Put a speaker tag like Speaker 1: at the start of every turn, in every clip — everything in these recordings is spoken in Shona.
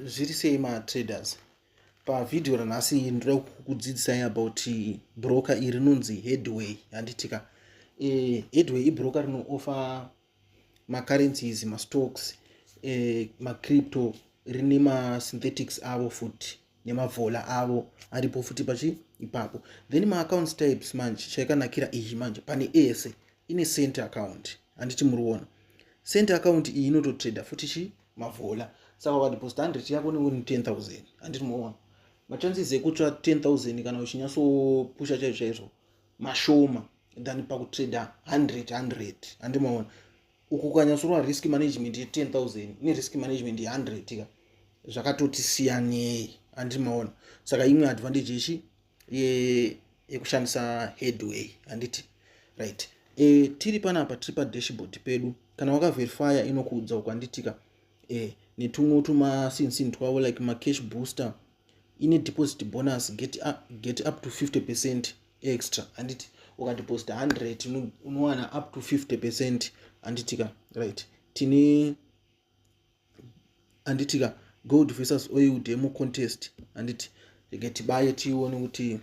Speaker 1: Zviri sei matraders? Pavhidhiyo ranhasi ndoda kukudzidzisai about broker iri rinonzi Headway, handitika? Headway ibroker rinooffer macurrencies, mastocks, macrypto, rine masynthetics avo futi nemavhola avo aripo futi pachi ipapo. Then maaccounts types manje, chaikanakira iyi manje pane ese ine cent account, handiti muriona? Cent account iyi inototrader futi chi mavhola, saka ukadeposita 100 yako unenge une 10,000, handiti muona? Machances ekutsva 10,000 kana uchinyatsopusha chaizvo chaizvo mashoma than pakutrader 100 100, handimaona? Uku ukanyatsorwa risk management ye10,000 nerisk management ye100 ka, zvakatoti siyanei, handimaona? Saka imwe advantage yechi yekushandisa Headway, handiti? Right, tiri panapa, tiri padashboard pedu. Kana wakaverifya inokuudza uku, handitika? Netumwe tumasinsin twavo like macash booster, ine deposit bonus, get up to 50% extra, handiti? Ukadeposita 100 unowana up to 50%, handitika? Right, tine, handitika, gold versus oil demo contest, handiti? Rege tibaye tione kuti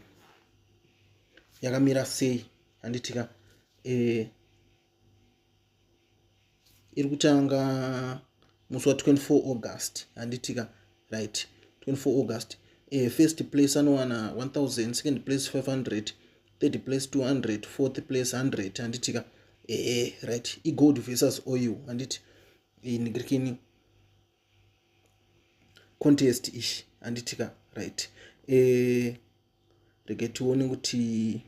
Speaker 1: yakamira sei, handitika? Iri kutanga musi wa24 August, handitika? Right, 24 August. First place anowana 1000, second place 500, third place 200, fourth place 100, handitika? Right, igold versus oil, handiti? Nigirikini contest ishi, handitika? Right, rege tione kuti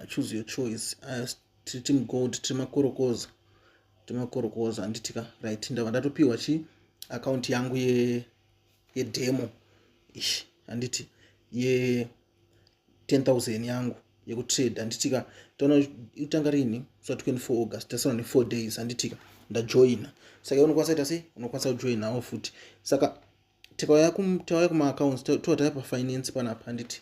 Speaker 1: choose your choice. Tiri team gold, tiri makorokoza, tiri makorokoza, handitika? Right, ndabva ndatopiwa chi account yangu yedemo ishi, handiti? Ye 10,000 yangu yekutrade, handitika? Taona itanga rini? Sa 24 August, tasara ne4 days, handitika? Ndajoina, saka unokwanisa ita sei? Unokwanisa kujoinawo futi. Saka tikauya tauya kumaaccounts, tova tauya pafinance panapa, handiti?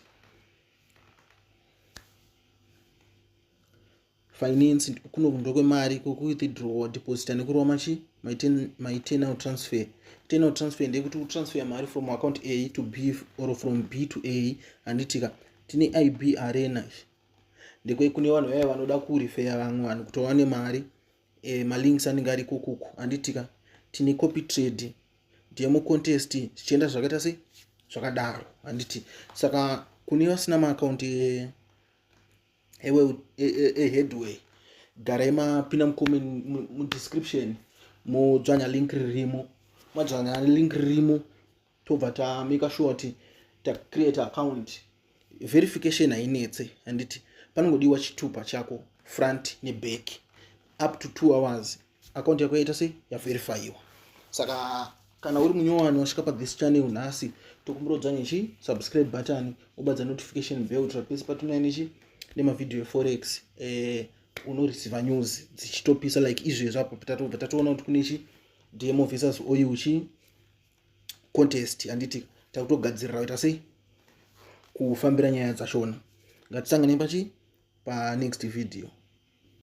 Speaker 1: Finance kuno ndokwemari, kwekuwithdraw, deposita nekurova machi mainternal transfer. Internal transfer ndeyekuti utransfer mari from account A to B or from B to A, handitika? Tine IB Arena, ndekwe kune vanhu vaya vanoda kurefera vamwe vanhu kuti vawane mari. Malinks anenge ari ikokuku, handitika? Tine copy trade, demo contest, zvichienda zvakaita sei, zvakadaro, handiti? Saka kune vasina maakaunti eHeadway, garai mapinda mucomment, mudescription, modzvanya link ririmo. Madzvanya link ririmo, tobva tamake sure kuti tacreate account. Verification hainetse, handiti? Panongodiwa chitupa chako front neback. Up to 2 hours account yako yaita sei? Yaverifyiwa. Saka kana uri munyowani wasvika pathis channel nhasi, tokumbira udzvanye chi subscribe button, ubadza notification bell, kuitira pese patinouya nechi nemavhidhiyo eforex, unoreceiva news dzichitopisa like izvezvo. Apo tatobva tatoona kuti kune chi demo versus oil chi contest, handiti? Takutogadzirira kuita sei? Kufambira nyaya dzachona. Ngatisangane pachi panext video.